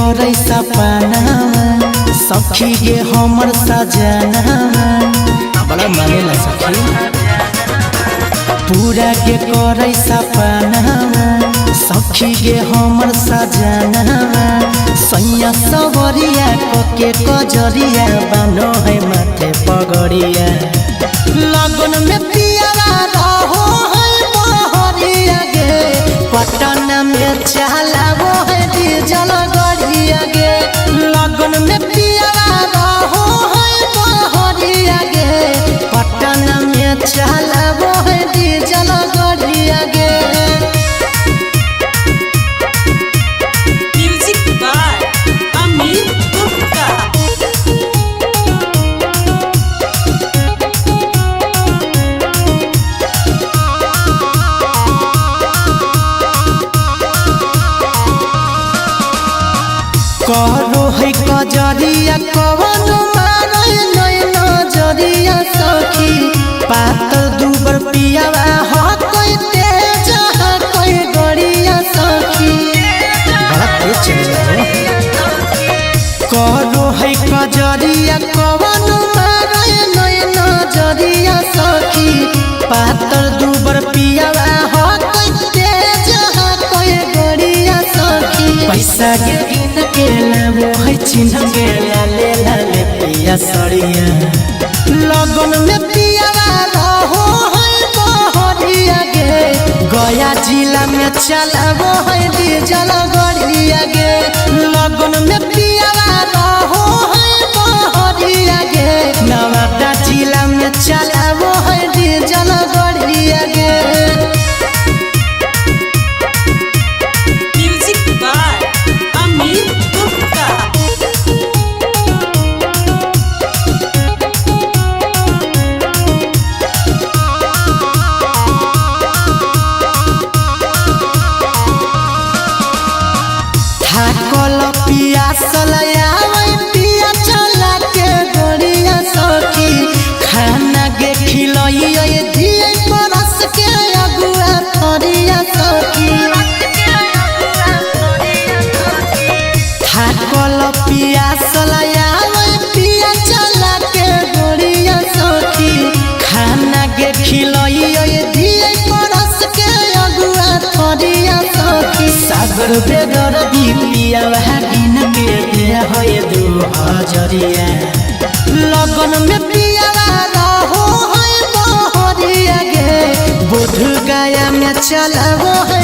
करै सपना सखी गे हमर सजना बड़ा मानेला सखी। पूरा के करै सपना सखी गे हमर सजना। सैया सवरिया कके कजरिया बानो है माथे पगड़िया। लगन में पियारा रहो है बहरिया गे, पटना में चलावो है डीजल गड़िया गे। लगन में पियारा रहो है बहरिया गे, पटना में चलावो है डीजल गड़िया गे। Music by Amit Gupta. करो है कजरिया कवन मारे नय नजरिया सखी। पातर दूबर पियावा ह कोई तेज ह कोई गड़िया सखी। बड़ा तेज चल करो है कजरिया कवन मारे नय नजरिया सखी। पातर दूबर पियावा ह कोई तेज ह कोई गड़िया सखी। पैसा के गिन के लावो है चिन्ह के लाले लाले पिया सड़िया। लगन में पियावा रहो है बहरिया गे, गया जिला में चलावो है डीजल गड़िया गे। लगन में पियावा रहो है बहरिया गे, नवादा जिला में चलावो है डीजल गड़िया गे। Music by Amit Gupta. थाकल पियासल आवे पिया चला के गोरिया सखी। खाना गे खिलइए दिए परस के अगुआ थरिया सखी। थाकल पियासल आवे पिया चला के गोरिया सखी। खाना गे खिलइए दिए परस के अगुआ थरिया सखी। सागर बेगर पिया गिन के दे है दू हजरिया। लगन में पियावा रहो है बहरिया गे, बोध गया में चलावो है।